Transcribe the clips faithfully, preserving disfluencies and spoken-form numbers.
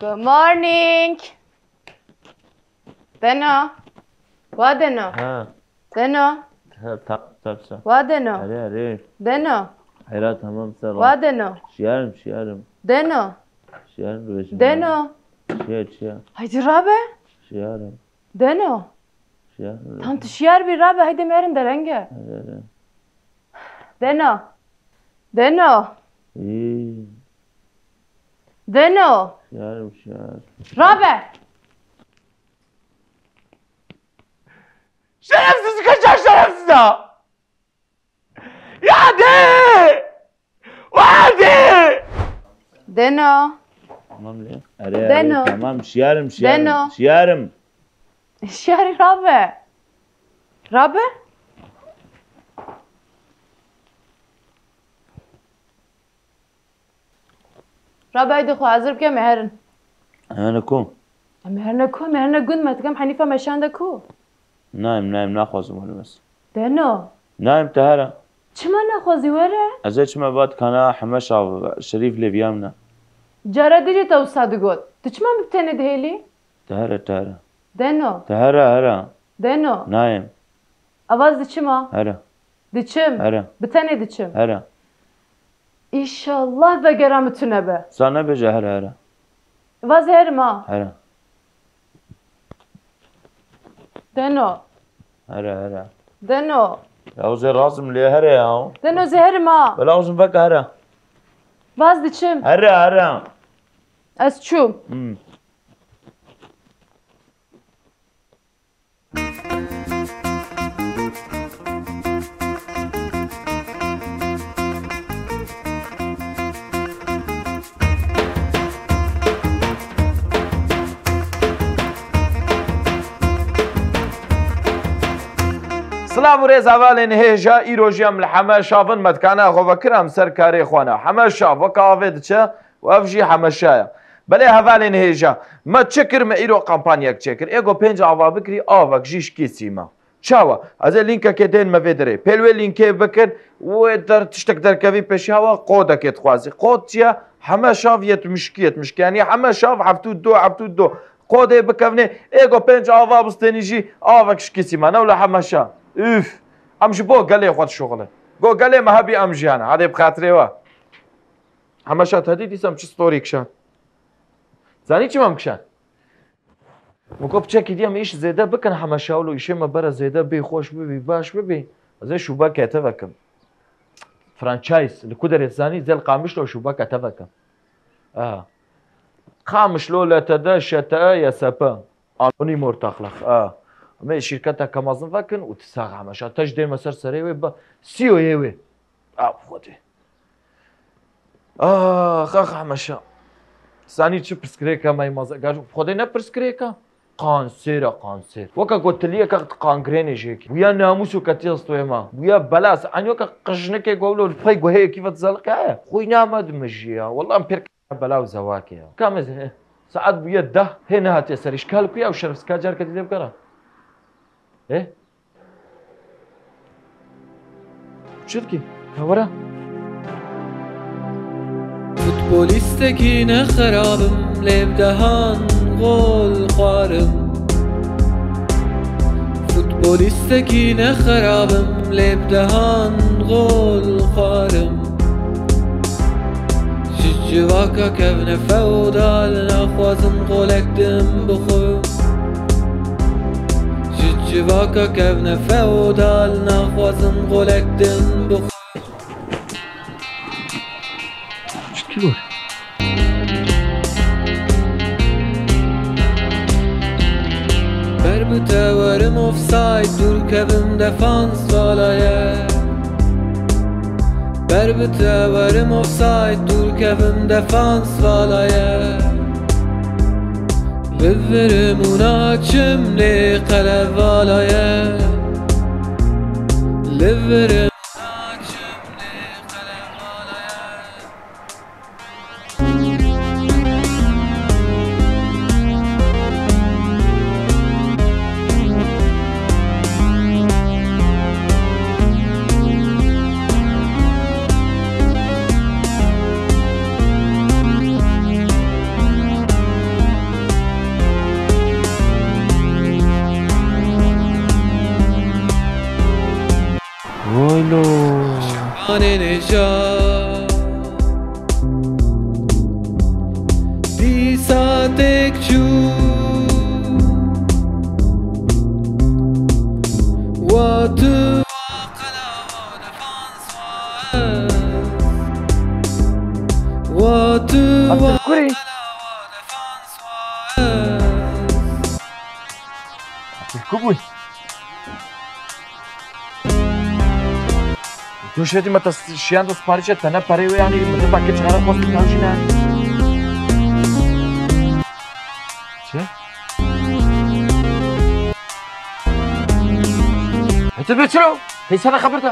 Good morning. Deno. Wa deno. Ha. Deno. Ha, ta-, ta-, ta-. Wa deno. Erê, erê. Deno. Hera, tamam, sağ ol. Wa deno. Şiyarim, şiyarim. Deno. Şiyarim, rojim. Deno. Şiyar, şiyar. Haydi rabe. Şiyarim. Deno. Şiyarim. Tam tu şiyar bî rabe, haydi merin derenge. Erê, erê. Deno. Deno. İyi. Deno. Şiyarim, şiyar. Rabe. Şerefsiz, kaçak şerefsiz ha! Ya de! Hadi! Deno. Tamam le. Erê, Deno. Erê, tamam, şiyarim, şiyarim, Deno. Şiyarim. Şiyarim rabe. Rabe? Rabe, haydi xwe hazir bike, me herin. Em herin ku? Em herin ku? Me herin gund me, dikem Henîfa me şande ku? Nayêm, nayêm, naxwazim werim ez. Deno. Nayêm, te here. Çima naxwazî were? Ez ê çima va dikana Heme Şav, Şerîf lê viya min e. Cara dî jî te wisa digot. Tu çima min bi tenê dihêlî? Te here, te here. Deno. Te here, here. Deno. Nayêm. Avaz diçim ha. Here. Diçim. Here. Bi tenê diçim. Here. Înşallah vegera min tune be. Sa nebêje here, here. Vaz herim ha. Here. Deno. Here, here. Deno. Ya, zê razim lê here ya. Deno, zê herim ha. Bela uzun veke here. Vaz diçim. Here, here. Ez çûm. Hmm. Silav û rêz hevalên hêja, îro jî em li Heme Şav in, me dikana xwe vekir em ser karê xwe ne. Heme Şav weke avê diçe û ev jî Heme Şa ye. Belê hevalên hêja, me çi kir, me îro kampanyek çêkir. Ê ku pênc ava bikirî, avek jî şikî sîma. Çawa? Ez ê lînkekê dên me vê derê. Pêl wê lînkê bikin, wê der tiştek derkevî pêşiya we, kodekê dixwazî. Kod çi ye? Heme Şav yetmiş iki, yetmiş iki. Yanî Heme Şav heftû û du, heftû û du. Kodê bikevnê, ê ku pênc ava bistênî jî, avek şikî sîma. Ne wila Heme Şav. Üf! Em ji bo gelê xwe dişuxulin. Go gelê me hebî em jiyane. Hadê bi xatirê we. Heme Şav, te dî dîsa em çi story kişan? Zanî çima em kişan? Min got piçekî dî em îş zêde bikin Heme Şav, wilo îşê me bere zêde bê, xweş bibî, baş bibî. Ez ê şûbekê te vekim. Franchise, li ku derê zanî, zê li Qamişlo şûbekê te vekim. Aha. Qamişlo L T D, Ş T E, Y S P. Anonim ortaklık. Aha. Em ê şîrketeke mezin vekin û tu sax Heme Şav. Te ji dê me ser serê wê, ba, C E O yê wê. Av Xwedê. Ax, ax, Heme Şav. Sanî çi pirsgirêka me yê mezin. Gar Xwedê ne pirsgirêka. Kanser e, kanser. Weke gotiliyeke kangrênê jêkî. Bûya namûs û ketiya stoyê me. Bûya bela. Eynî weke qijnikê ku wilo li pey guheyekî ve dizaliqe heye. Xwîna me dimijî ya. Wela em pêr bela û zewakê ya. Ka me zê, saet bûye deh, hê nehatiye ser îş. Ka li ku ye ew şerefsiz, ka careke dî lê bikara. Ê? Çi dikî? Ka were. Futbolîstekî ne xerab im, lê bi dehan gol xwarim. Futbolîstekî ne xerab im, lê bi dehan gol xwarim. Ji civaka kevne feodal, naxwazim golek din bixwim. Ji Civaka kevne feodal, naxwazin xolek din bixwe. Ber bi te werim offside, dûr kevim defans vala ye. Ber bi te werim offside, dûr kevim defans vala ye. Li virim û naçim lê qelevala ye. Li virim û naçim lê qelevala ye. Vay lo. Anê nêja. Dîsa têk çû. Wa tu. Wa tu. Abdülkuri. Abdülkuri. Tu şêdî me te s-, şiyan de siparîşe te ne perê wê yanî min de bakê çare xwest tewjîne. Çi? Hete be çiro? Peysana xeber de.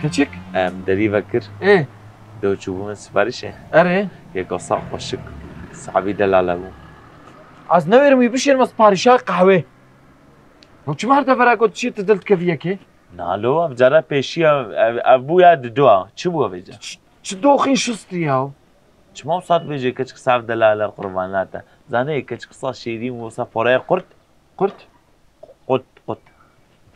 Keçik? Em derî vekir. Ê. Do çûbû min siparîşe. Erê. Yek asa xweşik. Sabî delale bû. Ez newêrim wî bişêrme siparîşa qehwê. Ew çima her devera ku diçî tu dil dikevî yekê? Na lo, ev cara pêşî ya, ev, ev bû ya didoa. Çi bû vêca? Ç-, çi doxîn şistî ya? Çima wisa dibêje keçik saf delale qurbana te? Zanê keçik sa şêrîn wisa poraya qurt? Qurt? Qut, qut.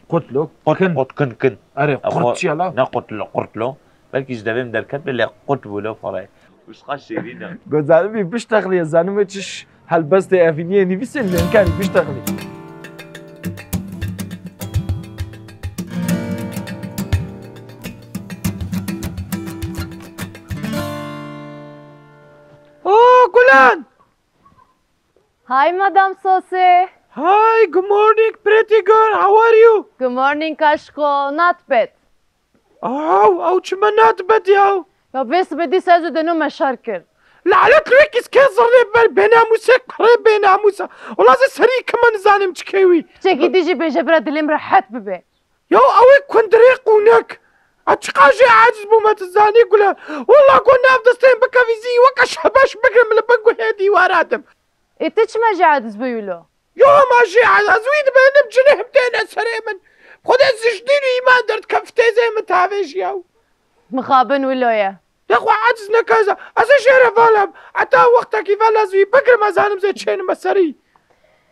Qut lo, Qut, kin. Qut, kin, kin. Erê, Ev qurt xo-, çi ya la? Ne qut lo, qurt lo. Belkî ji devê min derket be lê qut bû lo poraya. Wisa şêrîn e. Go zanibî biştexlî, zanibî çi ş-, helbestê evîniyê nivîsên lê nikarî biştexlî. Oh, Gulan! Hi, Madam Sose. Hi, good morning, pretty girl. How are you? Good morning, aşko. Not bad. Aw, aw, çima not bad ya? Ya, vê sibê dîsa ez û Deno me şer kir. Lanet li wê kîskê zirnê ber bênamûsê kurê bênamûsa. Wela ez ê serî kima nizanim çi kewî. Piçekî dî jî bêje bira dilê min rehet bibe. Ya ew ê kundirê qûnek. A çiqas jê aciz bûme tu zanî Gulan. Wela ku nav destê min bikevî zî weke şebeş bigrim li bin guhê dîwara dim. Ê tu çima jê aciz bûyî wilo? Yo, ma jê ez wî dibênim, cinê him têne serê min. Xwedê zijdîn û îman derdikem, fitêzê min tavêjî ya. Mixabin wilo ye. De xwe aciz neke ez. Ez ê jê re valem. Heta wextekî vel ez wî bigrim, ez zanim zê çênime serî.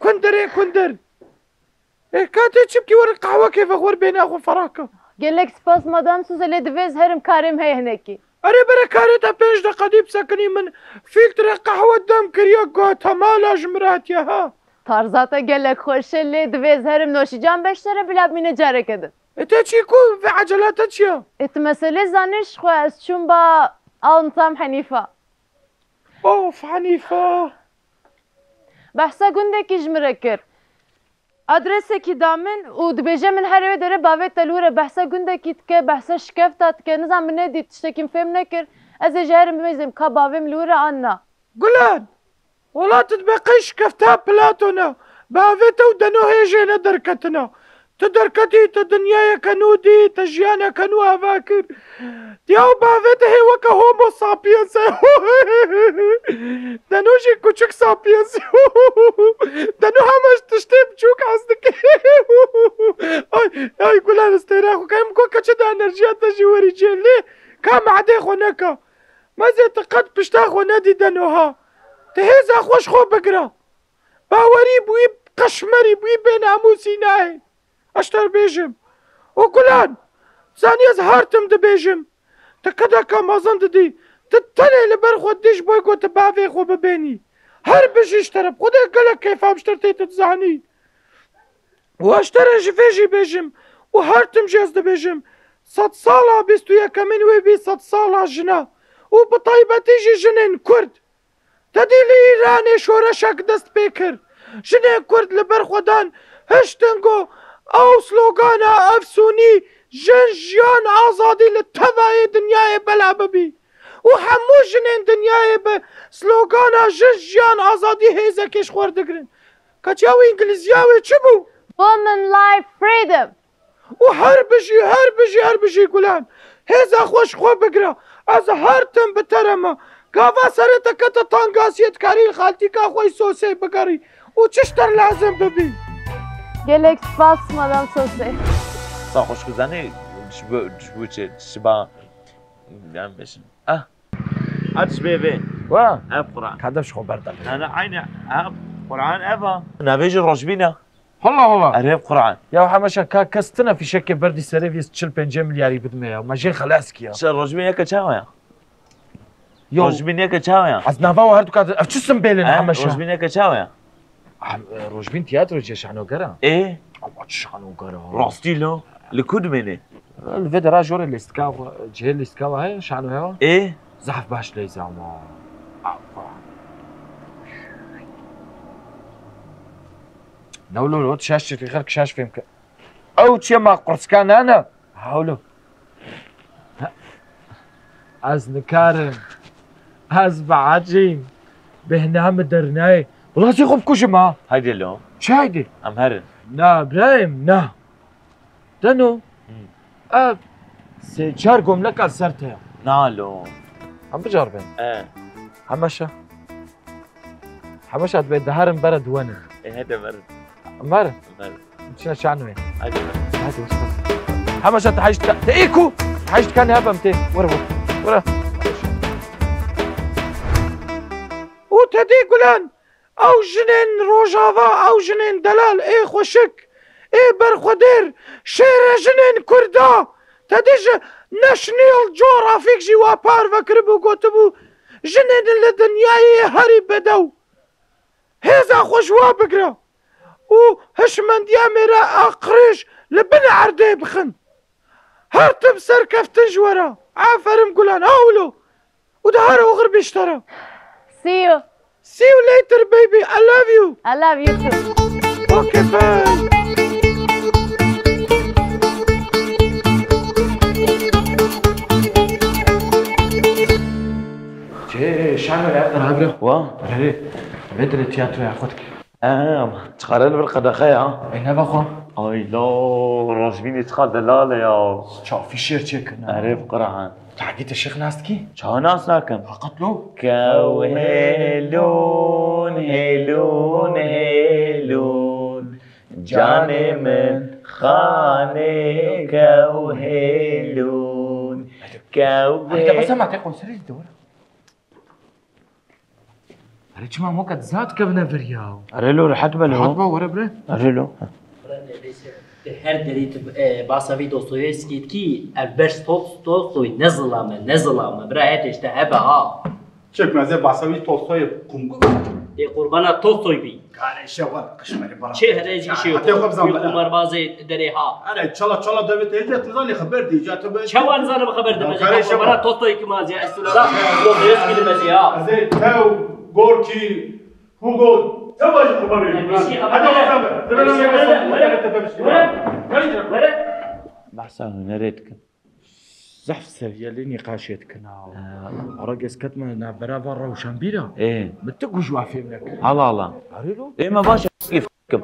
Kundirê kundir. Ê, ka tê çi bikî, were qehwekê vexwer bêhna xwe ferah ke. Gelek spas Madam Suze, lê divê ez herim, karê min heye hinekî. Erê bere karê te pênc deqa dî bisekinî, min fîltre qehwe dem kiriye, Guatemala ji min re hatiye ha. Tarza te gelek xweş e, lê divê ez herim, noşîcan beş sere bila bimîne careke din. Ê te çi ku vê ecela te çi ya? Ê tu meselê zanî ji xwe, ez çûm ba Al Nitam Henîfa. Of Henîfa. Behsa gundekî ji min re kir. Adresekî da min û dibêje min herê wê derê bavê te li wir e, behsa gundekî dike, behsa şikefta dike, nizam min nedît, tiştekî min fêm nekir. Ez ê ji herim bimêzim ka bavê min li wir e an na. Gulan! Wela tu dibe qey şikefta Platon e. Bavê te û Deno hê jê ne derketina. Tu derketî, tu dinyayeke nû dî, tu jiyaneke nû ava kir. Diya û bavê te hê weke Homo sapiens e. Deno jî kuçik sapiens. Deno heme ji tiştê biçûk hez dike. Ay, ay, Gulan, stêra xwe kayim ku keçi de enerjiya te jî werî cê lê ka mehdê xwe neka. Mezê tu qet pişta xwe nedî Deno ha. Tu hêza xwe ji xwe bigira. Bawerî bi wî qeşmerî, bi wî bênamûsî nayê. Ez ji te re bêjim. Û Gulan, zanî ez her tim dibêjim. Tu kedeka mezin didî. Tu tenê li ber xwe didî ji bo ku tu bavê xwe bibênî. Her bijî ji te re. Bi Xwedê gelek keyfa min ji te re tê, tu dizanî. Û ez ji te re ji vê jî bêjim û her tim jî ez dibêjim, sedsala bîst û yekemîn wê bî sedsala jina û bi taybetî jî jinên Kurd. Te dî li Îranê şoreşek dest pê kir. Jinên Kurd li ber xwe dan hiştin ku ew slogana efsûnî jin, jiyan, azadî li tevayê dinyayê bela bibî. Û hemû jinên dinyayê bi slogana jin, jiyan, azadî hêzekê ji xwe re digirin. Ketiya wî îngilîziya wê çi bû? Women, life, freedom. Û her bijî, her bijî, her bijî Gulan. Hêza xwe ji xwe bigire. Ez her tim bi te re me. Gava serê te kete tangasiyê, dikarî li xaltîka xwe yî Sosê bigerî û çi ji te re lazim bibî. Gelek spas, Madam Sosê. Sa xweş ku zanî, ji bo, ji bo çi, ji ba, yan bêjin. Ah. Aç bê vê. Wa. Ev Quran. Kadef ji xwe berdel. Na, na, aynı. Ev Quran ev a. Navê jî Rojbîn e. Halla halla. Erê Quran. Ya Hemeşa, ka kes tune fîşekê berdî serê vî çil pêncê milyarî bidime ya. Me jê xelas kî ya. Şe Rojbîn yeke çawa ya? Yo. Rojbîn yeke çawa ya? Ez nava we her du kat, ev çi simbêlin He? Hemeşa? Rojbîn yeke çawa ya? Hem, e, Rojbîn tiyatro cê şanoger a. Ê? Ama çi şanoger a. Rastî lo. Li ku dimêne? Li vê dera jorê lîstika xwe, cihê lîstika we heye, şano hewa? Ê? Zehf baş leyza ama. Apa. Newlo lo, şaş çirkî xelk şaş fêm ke. Ew çiye ma qursika nane? Hewlo. Ez nikarim. Ez behecîm. Bêhna min dernayê. Wela ez ê xwe bikujim ha. Haydi lo. Çi haydi? Em herin. Na birayêm, na. Deno. Hı. Ev sê çar gomleka li ser te ya. Na lo. Em bicaribin. E. Hemeşa. Hemeşa dibê diherin bere diwenin. E, hede verin. Em herin. Verin. Çine çanê wê. Hadi verin. Hadi wisa. Hemeşa te heyş te, te ê ku? Heyş dikanê hebem tê. Were were. Were. Û te dî Gulan, ew jinên Rojava, ew jinên delal, ê xweşik, ê berxwedêr, şêre jinên Kurda, te dî ji National Geographic jî wa parve kiribû, gotibû, jinên li dinyayê herî bedew. Hêza xwe ji wa bigire û hişmendiya mêra aqrêj li bin erdê bixin. Her tim serkeftin ji we re. Aferin Gulan, ha wilo. Û di her oxir bî ji te re. See you. See you later, baby. I love you. I love you too. Okay, bye. Çê, şano ya, qara bira. Wa? Erê, vê dire tiyatroya xwe dike. Em, çiqare li vir qedexe ya. Ê, neva xwe. Ay la, Rojbînê çiqa delal e ya. Çawa fîşêr çêkirine. Erê, bi Quran. Tahgî te şêx nas dikî? Çawa nas nakim? Feqet lo. Kew hêlûn, hêlûn, hêlûn. Canê min xanê kew hêlûn. Kew Ay, te hê- bes hema te konserê dide were. Erê, çima moka diza dikevine vir ya? Erê lo, rehet be lo. Rehet be, were bre. Erê lo. Di her derî tu, e, basa vî Dostoyevskî dikî, ev berş Tol-, Tolstoy ne zilam e, ne zilam e. Bira, hetê ji te hebe ha. Çek meze basa vî Tolstoyê qumgu. Ê qurbana Tolstoy bî. Kare şewa qişmerê bara. Çê here jî şê. Hete xwe bizan bela. Umarbazê derê ha. Are çala çala devê te hêja tu zanî xeber dî, ca tu be. Çawa nizanim xeber dime. Kare şewa. Bana Tolstoy kim az ya, ez tu lera Dostoyevskî li mezî ha. Ez ê tew, Gorkî, Hugo, çawa ji xeber dî. Hadi xwe bizan be. Dibê ne ne ne. Were. Were. Behsa hunerê dikin. Zehf seviyelî nîqaşê dikin ha. Ee. Ara gez ketme navbera va rewşenbîra. Ê. Min tu guj wa fêm nekir. Hala hala. Arê lo. Ê me baş e, f-, kim.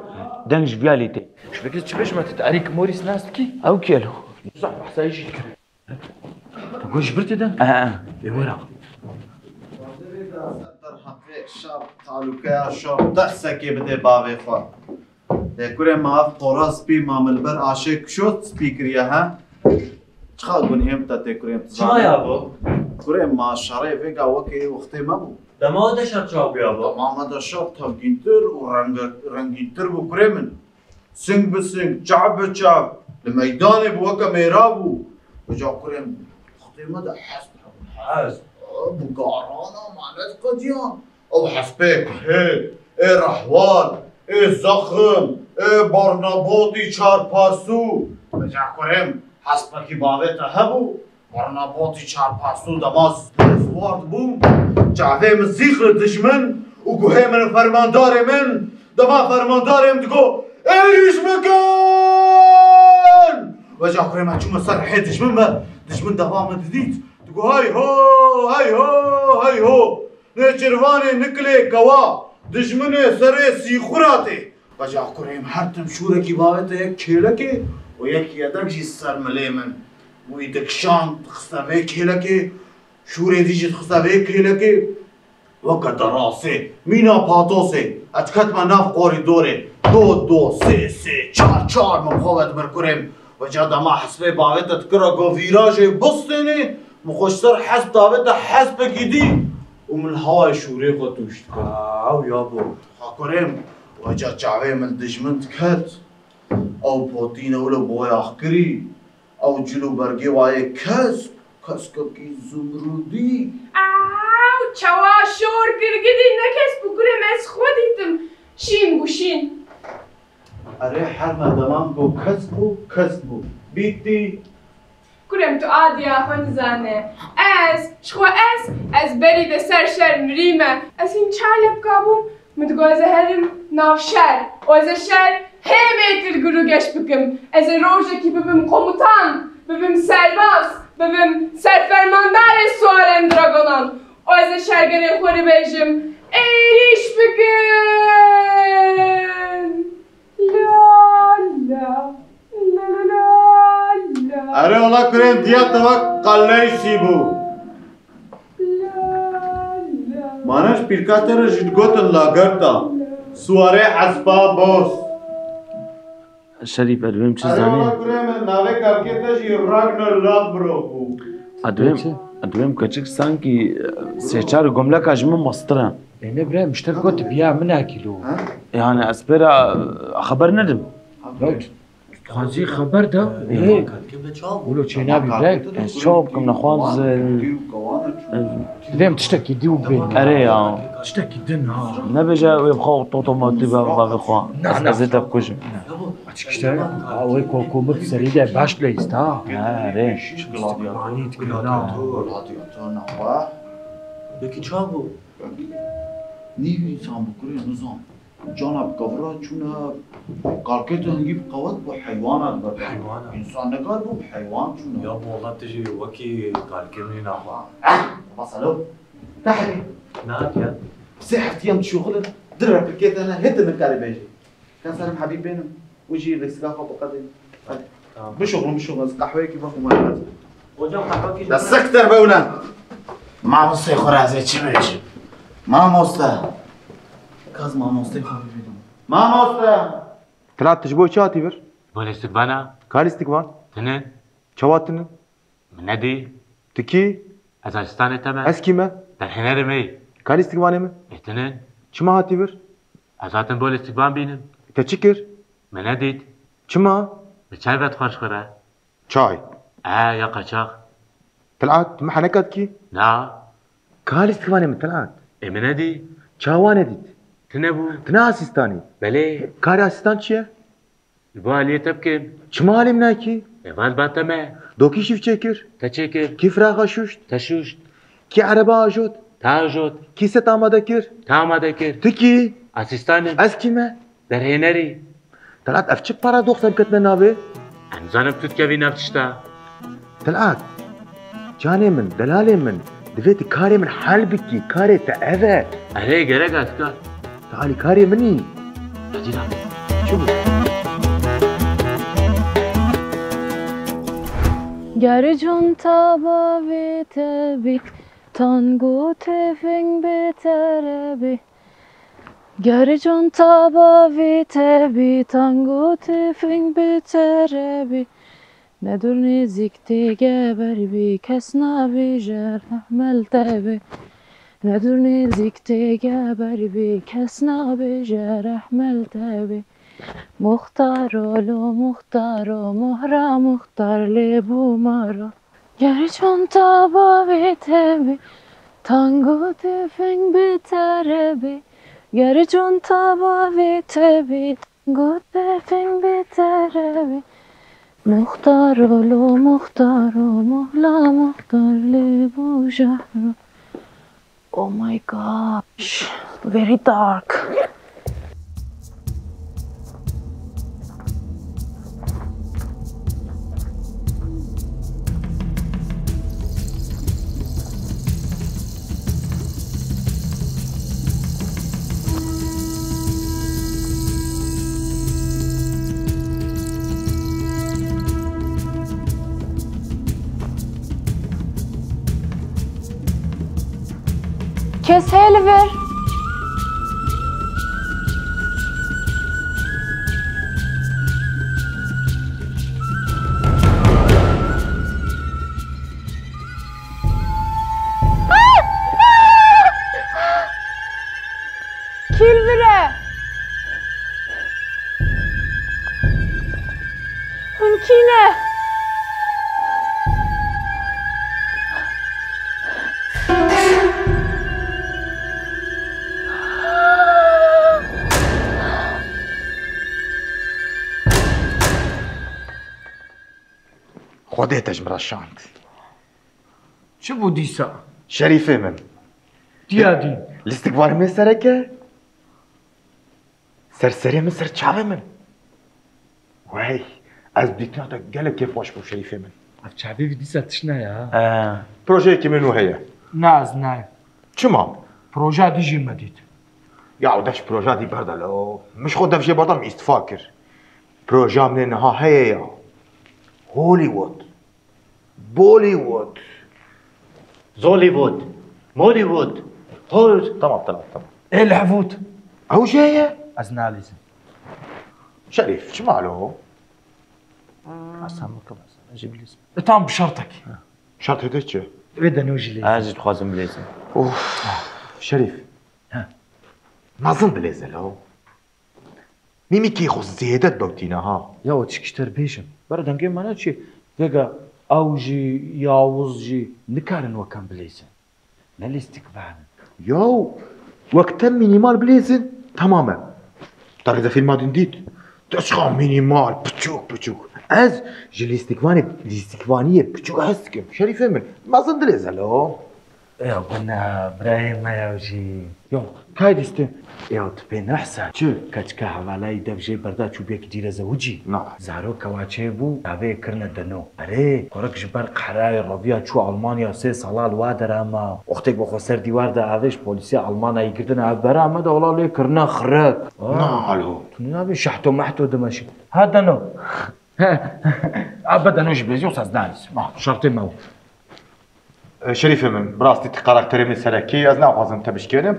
Deng ji viya lî tê. Ji fikir çi bêjme tu Erîk Morîs nas dikî? Ew kê lo? Zehf behsa jî dikir. Tu guj bir tê de? Ee. Ê wera. Derheqê şer, talûkeya şer, dersekê bidê bavê xwe. Lê kurê me ev qora spî ma min li ber aşê kişot spî kiriye he? Çiqa gunhê min te tê kurê min, tu zanî? Çima ya bo? Kurê ma şerê vêga wekê wextê me bû. Dema de şer çawa bû ya bo? Dema me de şer tevgîntir û renge-, rengîntir bû kurê min. Sing bi sing, çav bi çav, li meydanê bi weke mêra bû. Vêca kurê min, wextê me de hesp hebû. Hesp? Bi garana me nediqediyan. Ew hespê kuhê, ê rehwal, ê zexm, Ê, Barnabotî Çarpasû. Veca kurêm, hespekî bavê te hebû. Barnabotî Çarpasû dema ez ward bûm, çavê min zîx li dijmin û guhê min fermandarê min, dema fermandarê min digo, "Êrîş bikin!" Veca kurêm, ez çûme ser rihê dijmin ve, dijmin dema min didît, digo, "Hey ho, hey ho, hey ho! Nêçirvanê nikilê kewa, dijminê serê sîxura tê." Veca kurêm, her tim şûrekî bavê te yek kêlekê û yek yedek jî ser milê min. Wî dikişand, dixiste vê kêlekê, şûrê dî jî dixiste vê kêlekê. Weke derasê, mîna patosê, ez diketime nav korîdorê. Do, do, sê, sê, çar, çar, min xwe vedibir kurêm. Veca dema hespê bavê te dikira go vîrajê bistênê, min xwe ji ser hesp davête hespekî dî û min li hewayê şûrê xwe tûş dikir. Ew ya bo. Ha kurêm, veca çavê min dijmin diket. Ew potîne wilo boyax kirî. Ew cil û bergê wayê kesk, keskekî zumrûdî. Ew çawa şor girgidî ne kesk bû, kurêm, ez xwe dîtim. Şîn bû, şîn. Erê, her me demam ku kesk bû, kesk bû. Bîtî. Kurem, tu adiya xwe nizane. Ez, ji xwe ez, ez berî de ser şer mirîme. Ez hîn çar lê bikabûm, min digot ez ê herim nav şer. Û ez ê şer hê mêtir girogeş bikim. Ez ê rojekî bibim komutan, bibim serbaz, bibim serfermandarê suwarên dragonan. Û ez ê şergerên xwe re bêjim, êrîş bikin. La la, la la la la. Erê wela kurên diya te wek qeleysî bû. La la. Mane ji pîrka te re jî digotin lagerta. Suwarê hespa boz. Şerîf, ez dibêm çi Erê zanî? Wela kurê min, navê kalkê te jî Ragnar Lodbrok bû. Ez dibêm, Çi? ez dibêm keçik sankî, e, sê çar gomleka ji min mestir e. Ê ne bre, mişter got biya min akî lo. Ha? Yani ez pê re, e, xeber nedim. Yok. Dixwazî xeber de. Ê. Wilo çênabî bre. Ez çawa bikim, nexwaz, e, e, Divêm tiştekî dî û bê. Erê ya. Tiştekî din ha. Nebêje wê bi xwe otomatîk be bavê xwe. Na, na. Ez ê te bikujim. Açık işte. Ha, o kokumu serî de baş bile ista. Ha, erê. Gladiator, gladiator, gladiator, na xwe. Peki çawa bû? Nîv însan bi kurê nizam. Cana bi kevira çûne, kalkê te hingî bi qewet bû, heywana dibe. Heywana. Însan nekar bû, bi heywan çûne. Ya bi wela tu jî wekî kalkê min î naxwe. Eh, masalo. Te hebî. Ne hatiye? Sê heftiye em dişuxulin, di replikê te ne, hê tu nikarî bêjî. Ka serim hebî bênim. Û jî lêsika xwe biqedîn. Hadi. Tamam. Bişuxulin, bişuxulin. Ez qehweyekî vexwim, hadi. Hocam, qehwekî De siktir be ulan. Mamostê xwe razê çi bêjim? Mamoste. Kaz mamostê xwe bibînim. Mamoste. Tila tu ji bo çi hatî vir? Bo lîstikvana. Ka lîstikvan? Tinin. Çawa tinin? Min nedî. Tu kî? Ez asistanê te me. Ez kî me? Derhênerê me yî. Ka lîstikvanê me? Ê tinin. Çima hatî vir? Ez hatim bo lîstikvan bînim. Te çi kir? Min nedît. Çima? Min çay vedixwar ji xwe re. Çay? E, ya qaçax. Tilat, tu me heneka dikî? Na. Ka lîstikvanê min Tilat. Ê min nedî. Çawa nedît? Tu nebû. Tu ne asistanî? Belê. Karê asistan çi ye? Li bo aliyê te bikim. Çima alî min nakî? Ê van ba te me. Do kî şîv çêkir? Te çêkir. Kî firaxa şuşt? Te şuşt. Kî ereba ajot? Te ajot. Kî set amade kir? Te amade kir. Tu kî? Asîstan im. Ez kî me? Derhênerî. Tilat, ev çi paradoks em ketine navê? Em zanim tu dikevî nav tişta. Tilat, canê min, delalê min, divê tu karê min hel bikî, karê te ev e. Erê, gerek e, tu kar. Tu alîkarê min î. Hecî nabê. Çi bû? Ger conta bavê te bî, tango teving bê te re bî. Ger conta bavê te bî, tango teving bê te re bî. Ne dûr nêzîk tê geber bî, kes nabêje rehmel te bê. Ne dûr nêzîk tê geber bî, kes nabêje rehmel te bê. Muxtaro lo muxtaro, mohra muxtar lê bû maro. Ger conta bavê te bî, tango teving bê te re bî. Ger conta bavê te bî, Gote fing bê terevê. Muxtaro lo muxtaro, mohla muxtar lê bû jahro. Oh my gosh, very dark. Kes heye li vir? Kî li vir e? Hûn kî ne? Xwedê te ji min re şand. Çi bû dîsa? Şerîfê min. Diya dî. Lîstikvanê min sereke. Ser serê min, ser çavê min. Wey, ez dîtina te gelek kêfxweş bûm Şerîfê min. Ev çavê vî dîsa tişt naya. He. Projeyekî min nû heye. Na, ez nayêm. Çima? Proja dî jî me dît. Ya, dev ji proja dî berde lo. Min ji xwe dev jê berda, min îstifa kir. Proja min ê niha heye ya. Hollywood. Bollywood. Zollywood. Mollywood. Hol. Tamam, tamam, tamam. Ê lehvût. Ew jê ye? Ez nalîzim. Şerîf, çima lo? Asa mı kıvasa, jî bilirsin. E, tamam, bi şertekî. Şertê te çi? Wê deno jî lêzim. Ez jî dixwazim bilêzim. Of, Şerîf. He. Mezin bilêze lo. Mîmîkê xwe zêde dibewtîne ha. Ya, o çi kişter bêjim. Bera dengê me ne çi? Vega ew jî, Yawuz jî nikarin wekan bilêzin. Ne lîstikvan in. Yaw, wek te mînîmal bilêzin, tamam e. Te rêzefîlma din dît. Te çiqa mînîmal, piçûk, piçûk. Ez ji lîstikvanê, lîstikvaniyê piçûk hez dikim. Şerîfê min, mezin dilêze lo. Ya guna, birayê me ya jî. Yo, kay dîstî? Ya tu pê nehsa. Çi? Keçika hevalay dev jê berda çû bêk dîre zewicî. Na. Zaro kewaçê bû, navê kirine Deno. Erê, kurek ji ber qehrayê reviya çû Almanya sê sala li wa dera ma. Wextê ku xwe ser dîwar de avêj polîsê Almanayî girtine ev bera me de wela lê kirine xirek. Na alo. Tu nabê şehto mehto dimeşî. Ha Deno. A be Deno jî bêjî wisa ez nalîsim. Ah, şertê me bû. E, Şerîfê min, bi rastî tu karakterê min serekî, ez naxwazim te bişkênim.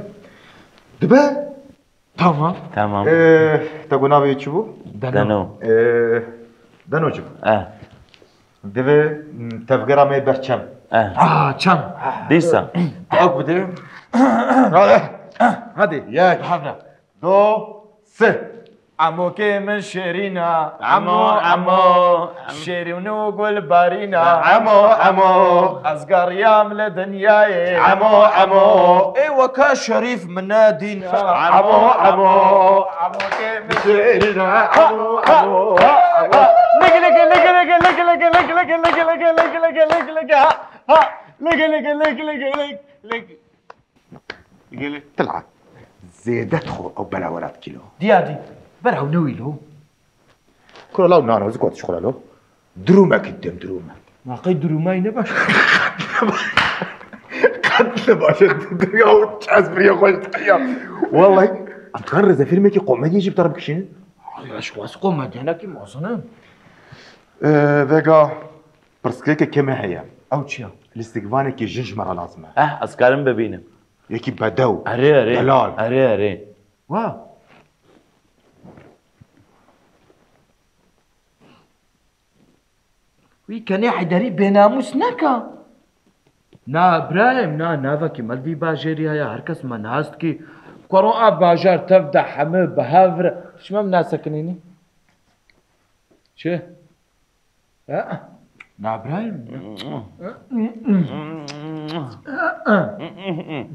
Dibe? Tamam. Tamam. E, te got navê wî çi bû? Deno. Deno. E, Deno çi bû? Eh. Divê, m, tevgera me ber çem. Eh. Ah, çem. Dîsa. Ew bide. Hadi. Yek. Havra. Do, si. Emokê min şêrîn e. Emo, emo. Şêrîn û gulbarîn e. Emo, emo. Ez geriyam li dinyayê. Emo, emo. Ê weke Şerîf min nedîn e. Emo, emo. Emokê min şêrîn e. Emo, emo. Ligi, ligi, ligi. Ha, ha. Ligi, ligi, ligi, ligi, ligi. Gelê. Tila. Zêde dixwe ew bela wela dikî lo. Diya dî. Ber ew newî lo. Kura law nana, ez kot şixula lo. Durûmek didem, durûmek. Ma qey durûmay ne baş. Qet ne baş. Ya, ez biriya xweş dikiya. Wallahi, em dikarin rêzefîlmekî komediyê jî bi te re bikişînin. Ya, ji xwe ez komedyenekî mezin im. Ee, vega. Pirsgirêkê kêm heye. Ew çi ya? Lîstikvanekî jin ji me re lazim e. Eh, ez karim bibînim. Yekî bedew. Erê, erê. Delal. Erê, erê. Wa. Wî kenê Heyderî bênamûs neka. Na birayêm, na navekî me li vî bajêrî heye, her kes me nas dikî. Kuro a bajar tev de hemî bi hev re. Çima min nasekinînî? Çi? Nabrayim.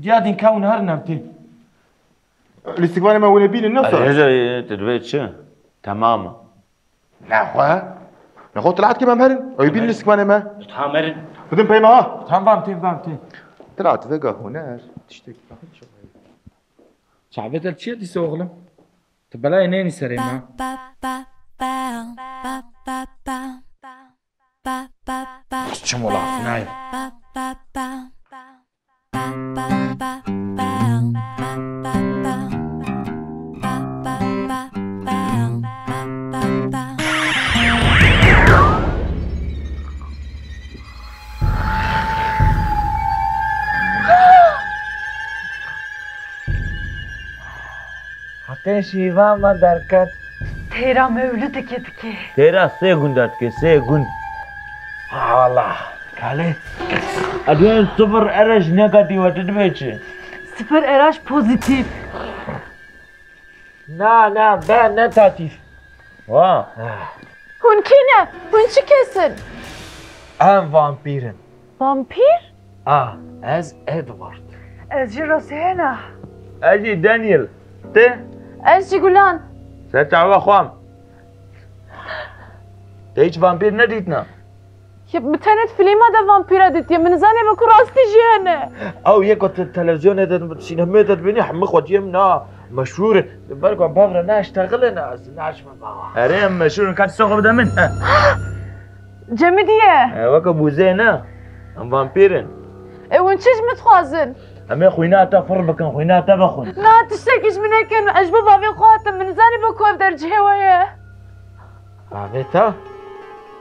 Diya din ka hûn herin em tên. Lîstikvanê me hûn ê bînin, ne sor? Erê, tu divê çi? Tamam. Nexwe. Nexwe, tilat kim em herin. Ew bîn li sikmanê me. Tam herin. Bidin peyma ha. Tamam, tamam, tamam. Tilat vega huner. Tiştek. Çavê te çi ye dîse oğlum? Tu belayê nênî serê me. Çim ola, nayê. Heqê şîva me derket. Têra mewlidekê dike. Têra sê gunda dike, sê gund. Ha, wala. Kalê. Edwên sifir R H negatif e, tu dibê çi? Sifir R H pozitif. Na, na, be negatif. Wa. Hûn kî ne? Hûn çi kes in? Em vampîr in. Vampîr? A, ez Edward. Ez jî Rosena. Ez jî Daniel. Te? Ez jî Gulan. Ser çava xwam. Te hiç vampîr nedîtna? Ya, bi tenê di filma de vampîra dîtiye. Min nizaniye ku rastî jî hene. Ew yê ku te-, televizyonê de, sînemê de dibînî, hemû xwediyê min a meşhûr in. Ber ku bavre ne, eştexilin, ez naçime bava. Erê, em meşhûr in, ka tişta xwe bide min. Cemidî ye. E, weke bûzê ne. Em vampîr in. E, hûn çi ji min dixwazin? Em ê xwîna te fir bikin, xwîna te vexwin. Na, tiştekî ji min nekin. Ez ji bo bavê xwe hatim. Min nizanî bo ku ev dercihê we ye. Bavê te?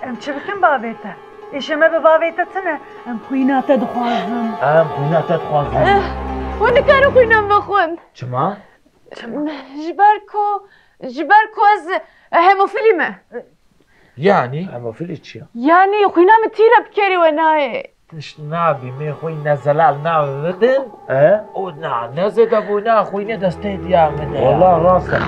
Em çi bikin bavê te? Îşê me bi bavê te tune. Em xwîna te dixwazin. Em xwîna te dixwazin. Eh, hûn nikarin xwîna min vexwin. Çima? Ji ber ku, ji ber ku ez, eh, hemofîlî me. Yanî? Hemofîlî çi ya? Yanî xwîna min tîre bi kerî we nayê. Tişt nabî, me xwîna zelal nabidin. E? Û na, ne zêde bû, na xwînê destê diya min e. Wallah rast e.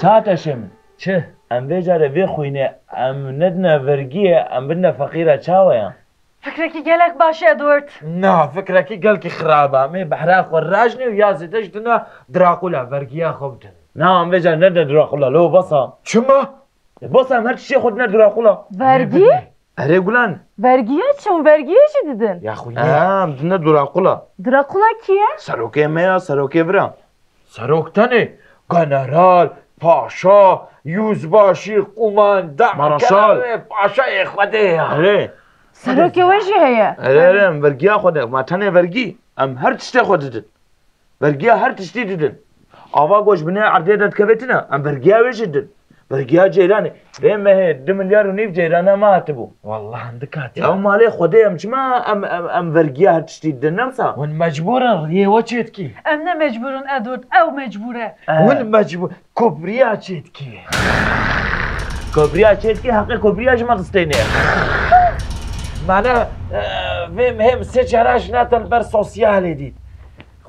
Çateşê min. Çi? Em vê carê vê xwînê em nedine vergiyê, em bidine feqîra çawa ya? Fikrekî gelek baş e, Edward. Na, fikrekî gelkî xirab e. Em ê behra xwe rajnê û ya zêde ji dina Drakula vergiya xwe bidin. Na, em vê carê nedine Drakula, lo bes e. Çima? E, bes e, em her tiştê xwe dine Drakula. Vergî? Erê Gulan. Vergiya çi? Hûn vergiya jî didin? Ya xwînê. Em dine Drakula. Drakula kî ye? Serokê me ya, serokê vira. Serok tenê, general, paşa, yüzbaşı, kumandan, Mareşal. Kerem, paşayê Xwedê ya. Erê. Serokê we jî heye. Erê, erê, em vergiya xwe de, ma tenê vergî, em her tiştê xwe didin. Vergiya her tiştî didin. Ava ku ji binê erdê de dikeve tune, em vergiya wê jî didin. Vergiya ceyranê. Vê mehê du milyar û nîv ceyrana me hatibû. Wallah hindik hatiye. Ya malê Xwedê em çima em, em, em vergiya her tiştî didin, ne wisa? Hûn mecbûr in riyê we çêdikî. Em ne mecbûr in Edward, ew mecbûr e. Eh. Hûn mecbûr. Kobriya çêdikî. Kobriya çêdikî, heqê kobriya ji me distêne. Mane, eh, vê mehê min sê çara jina te li ber sosyalê dît.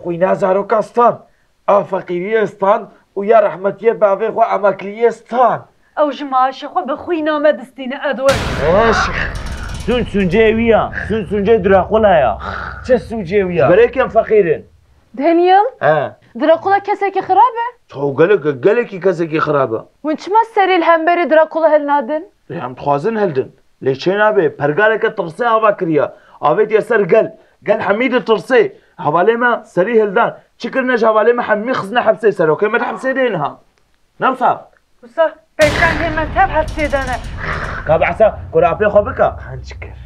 Xwîna zaroka stan. A feqîriyê stan û ya rehmetiyê bavê xwe emekliyê stan. Ew ji maaşê xwe bi xwîna me distîne, Edward. Eş. Sûn sûncê wî ya. Sûn sûncê Drakula ya. Çi sûcê wî ya? Ji ber ê em feqîr in. Daniel? He. Drakula kesekî xirab e? Çaw gelek, gelekî kesekî xirab e. Hûn çima serî li hemberî Drakula hilnadin? Lê em dixwazin hildin. Lê çê nabe, pergaleke tirsê ava kiriye. Avêtiye ser gel. Gel hemî ditirsê. Hevalê me serî hildan. Çi kirine ji hevalê me, hemî xistine hepsê. Serokê me di hepsê de ye niha. Ne wisa? Wisa pêşengê me tev hepsê de ne. Ka behsa kurê apê xwe bike. Qenc kir.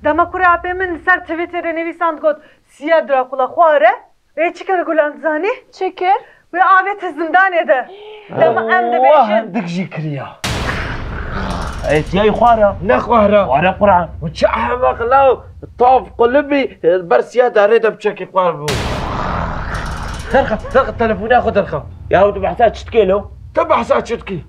Dema kurê apê min li ser Twitterê nivîsand got, "Siya Drakula xwar e." Ê çi kir Gulan dizanî? Çi kir? Wê avêt zindanê de. Dema em dibêjin. Wah, hindik jî kiriya. Ê, tiyayî xwar e. Ne xwar e. Xwar e Quran. Û çi ehmeq law, tav qulibî, ber siya darê de biçekî xwar bû. Derxe, derxe, telefona xwe derxe. Ya tu behsa çi dikê lo? Tu behsa çi dikî?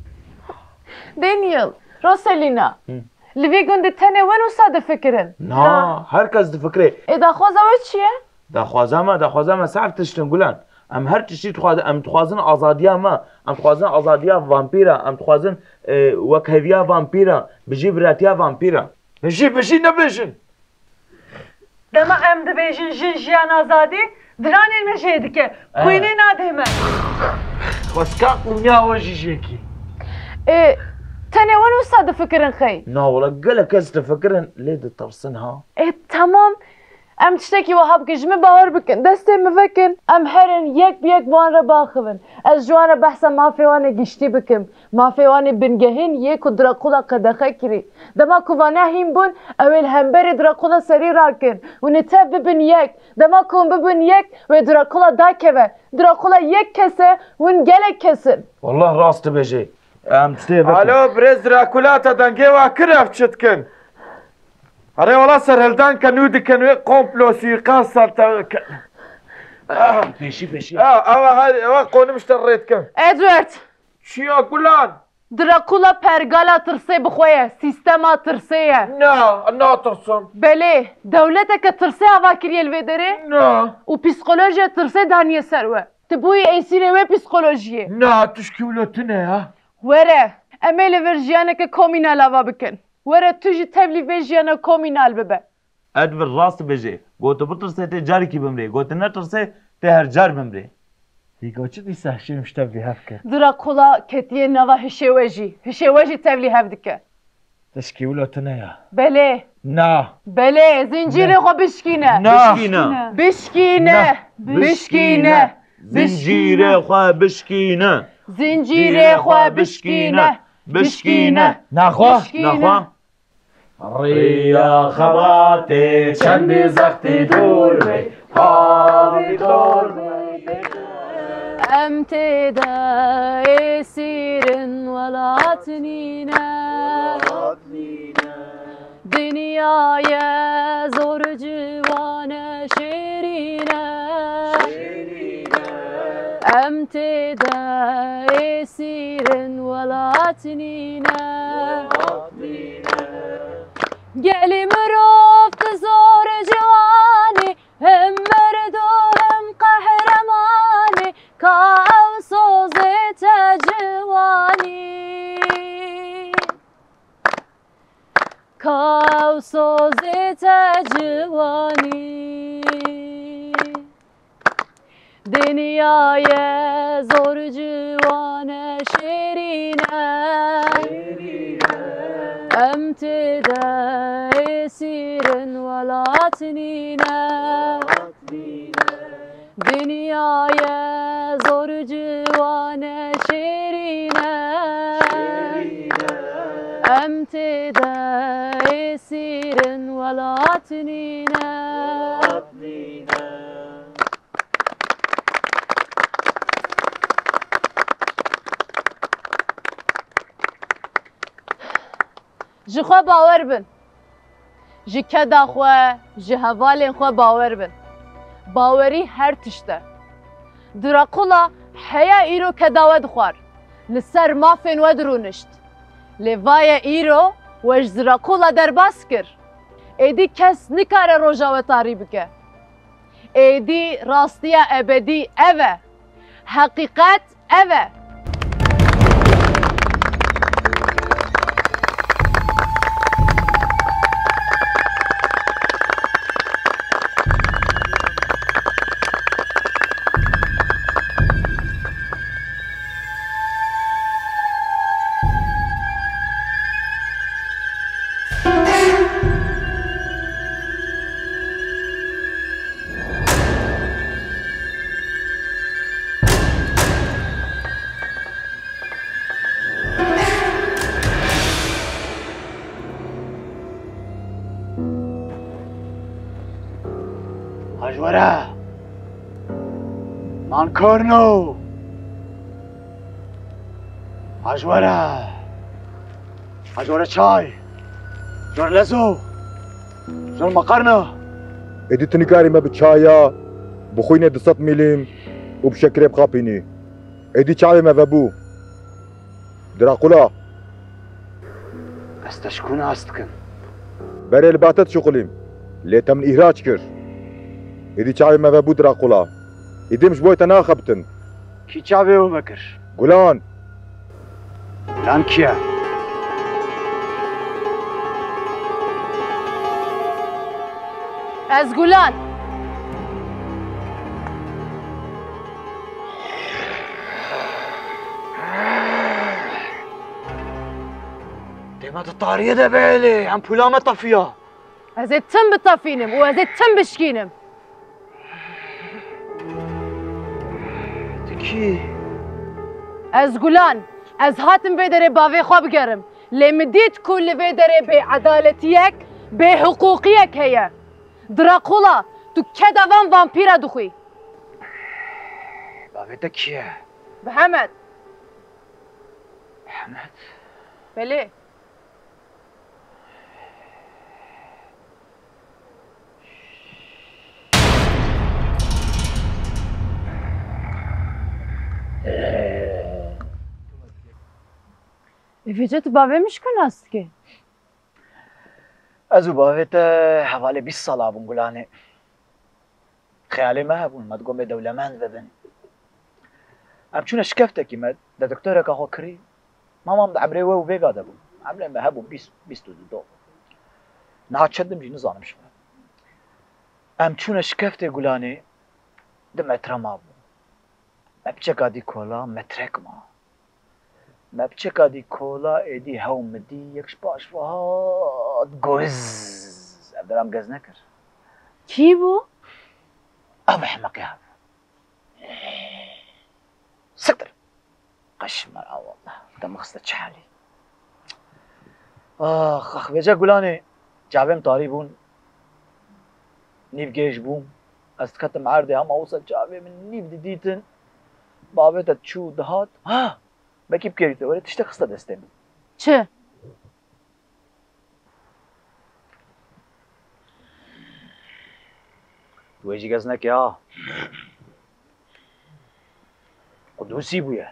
Daniel, Roselina, Hı. Li vê gundê tenê wen wisa difikirin? Na, her kes difikire. Ê daxwaza we çi ye? Daxwaza me, daxwaza me saf tişt in Gulan. Em her tiştî dixwazin, em dixwazin azadiya me, em dixwazin azadiya vampîra, em dixwazin, e, wekheviya vampîra, bijî biratiya vampîra. Bijî, bijî nebêjin. Dema em dibêjin jin jiyan azadî, diranên me jê dike. Eh. Xwînê nadê me. Xwesika qûnya we jî jêkî. Ê, tenê wan wisa difikirin xey? Na wala gelek kes difikirin, lê ditirsin ha. Ê, temam. Em tiştekî wiha bikin, ji min bawer bikin. Destê min vekin, em herin yek bi yek bi wan re biaxivin. Ez ji wan re behsa mafê wan ê giştî bikim. Mafê wan ê bingehîn yê ku Drakula qedexe kirî. Dema ku vane hîn bûn, ew ê li hemberî Drakula serî rakin. Hûn ê tev bibin yek. Dema ku hûn bibin yek, wê Drakula dakeve. Drakula yek kes e, hûn gelek kes in. Wallah rast dibêjê. Em tiştê vekin. Alo, birêz Drakula, te dengê wa kir, ev çi dikin? Erê wala serhildan ke nû dikin wê komplo suîqasta te ke. Pêşî, pêşî. Ya, ewa her, ewa qonim işte rê dikin. Edward! Çi ya Gulan? Drakula pergala tirsê bi xwe ye, sîstema tirsê ye. Na, natirsim. Belê, dewleteke tirsê ava kiriye li vê derê. Na. Û psîkolojiya tirsê daniye ser we. Tu bûyî êsîrê wê psîkolojiyê. Na, tişkî wilo tune ya. Were, em ê li vir jiyaneke komînal ava bikin. Were tu jî tevlî vê jiyana komînal bibe. Edward rast dibêje. Got tu bitirsê tê carekî bimrê. Got tu netirsê tê her car bimrê. Hîgo çi dîsa hişê min ji tevlî hev kir. Drakula ketiye nava hişê we jî. Hişê we jî tevlî hev dike. Tişkî wilo tune ya. Belê. Na. Belê, zincîrê xwe bişkîne. Na. Bişkîne. Bişkîne. Na. Bişkîne. Zincîrê xwe bişkîne. Zincîrê xwe bişkîne. Bişkîne. Naxwe. Bişkîne. Naxwe. Riya xebatê çendî zextî dûr bê, havî dor bê. Em tê de êsîrin welat nîne. Dinyayê zor ciwan e, şêrîn e. Em tê de êsîrin welat nîne. Gelî mirov tu zor ciwanî, him mirdo him qehremanî, ka ew sozê te ciwanî. Ka ew sozê te ciwanî. Dinyayê zor ciwan e, şêrîn e. Em tê de êsîrin welat nîne. Dinyayê zor ciwan e, şêrîn e. Em tê de êsîrin welat nîne. Ji xwe bawer bin. Ji keda xwe, ji hevalên xwe bawer bin. Bawerî her tişt e. Drakula heya îro keda we dixwar, li ser mafên we dirûnişt. Lê vaye îro we ji Drakula derbas kir. Êdî kes nikare roja we tarî bike. Êdî rastiya ebedî ev e. Heqîqet ev e. Haj were! Mankarno! Haj were! Haj were çay! Jor lezo! Jor makarna! Êdî tu nikarî me bi çaya, bi xwînê du sed mîlîm û bi şekirê bixapînî. Êdî çavê me vebû. Drakula. Ez te ji ku nas dikim? Berê li ba te dişuxulîm. Lê te min îhrac kir. Êdî çavê me vebû Drakula. Êdî em ji bo te naxebitin. Kî çavê we vekir? Gulan. Gulan kî ye? Ez Gulan. Na di tariyê de belê, em pûla me tefiya. Ez ê tim bitefînim û ez ê tim bişkînim. Tu kî? Ez Gulan. Ez hatim vê derê bavê xwe bigerim. Lê min dît ku li vê derê bêedaletiyek, bêhiqûqiyek heye. Drakula, tu keda van vampîra dixwî. Bavê te kî ye? Mihemed. Mihemed? Belê. Ê vêca tu bavê min ji ku nas dikî? Ez û bavê te hevalê bîst sala bûn Gulanê. Xeyalê me hebûn, me digot em ê dewlemend bibin. Em çûne şikeftekî, me dediktoreka xwe kirî. Mama min di emrê we û vêga de bû. Emrê me hebû bîst, bîst û du do. Niha çendim jî nizanim ji me. Em çûne şikeftê Gulanê, di metre mabû. Me piçeka dî kola, metrek ma. Me piçeka dî kola, êdî hew min dî, yek ji paş ve hat, goz. Ev deram gez nekir. Kî bû? Ev ehmeqê hev. Siktir. Qeşmera wallah. Te min xiste çi halî? Ax, ax, vêca Gulanê, çavêm tarî bûn. Nîv gêj bûm. Ez diketim erdê, hema wisa çavê min nîv didîtin. Bavê te çû dihat. Ha! Belkî bikerî te, were tiştek xiste destê min. Çi? Tu wê jî gez neke ha. Qudusî bûye.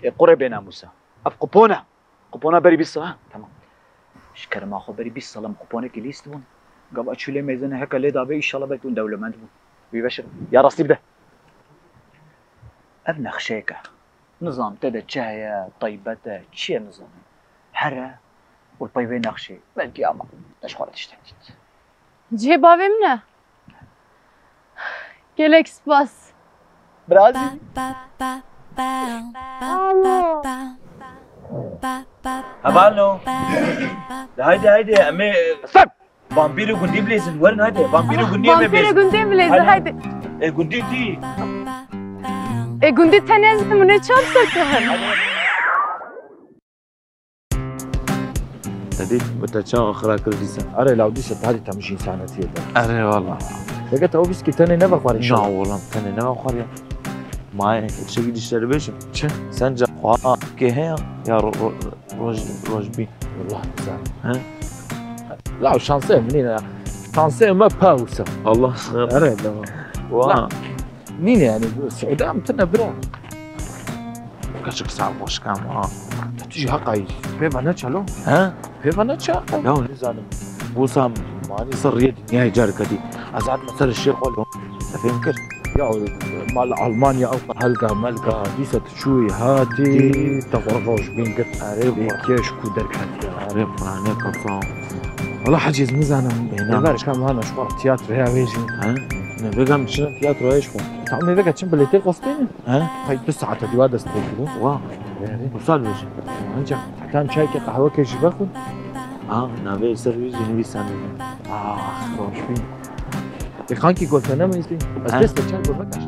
Ê qurê bênamûsa. Ev qupon e. Qupona berî bîst sal, ha? Tamam. Ji kerema xwe berî bîst sal em quponekî lîst bûn. Gava çû lê mêzene heke lê dabe, înşallah belkî hûn dewlemend bûn. Wî beşe. Ya rastî bide. Ev nexşeyek e. Nizam te de çi heye, taybet e, çi ye nizam. Here û li pey vê nexşê. Belkî ama te ji xwe re tiştek dît. Cihê bavê min e. Gelek spas. Birazî. Alo. Hevalno. De haydi haydi em ê Stop! Vampîr û gundî bilêzin. Werin haydi. Vampîr û gundî em ê Vampîr û bilêzin. Gundî bilêzin, haydi. Haydi. E, gundî dî. E, gundî tenê ez min ê çar ser kevin. Te dît, bi te çawa xira kir dîsa? Erê, law dîsa te hadî te min ji însanetiyê de. Erê, wala. Veke te o vîskî tenê nevexwarî Na, inşallah. Oğlum, tenê nevexwarî. Ma, e, tiştekî dişleri bêjim. Çi? Sen ca xwa kê heye ya ro-, ro-, roj-, rojbîn? Wallah nizanim. He? Law şansê min nîne ya. Şansê me pawsa. Allah. Erê, devam. Wa. La, nîne yani, Suudi em tine bira. Kaçık sarhoş kam ha. Tu jî heqayî. Pê ve neçe lo? He? Pê ve neçe heqayî? Ya nizanim. Wisa manî sirriyê dinyayê careke dî. Ez hatime ser şêx xwe lo. Te fêm kir? Ya mal Almanya ew helga melga dîsa tu çûyî hatî. Dî. Te xwe rojbîn girt. Erê, Lê xwe. Kêş ku derketiye. Erê, Qur'anê kafa. Wala hecî ez nizanim. Bêna. Êvar kam hana ji xwe tiyatroya wê jî. He? Ne, vêga em çin tiyatroya ji xwe. Tamam, vêga çin biletê xwestîne. He? Hay du saete dîwa dest pê kiro. Wa. Erê. Wisa dibêje. Ancak tam çayke qehweke jî vexwin. Ha, navê ser wî jî nivîsandine. Ah, rojbîn. Ê xankî golfene me îstî? Ez Ha? Dest çar golfek aşt.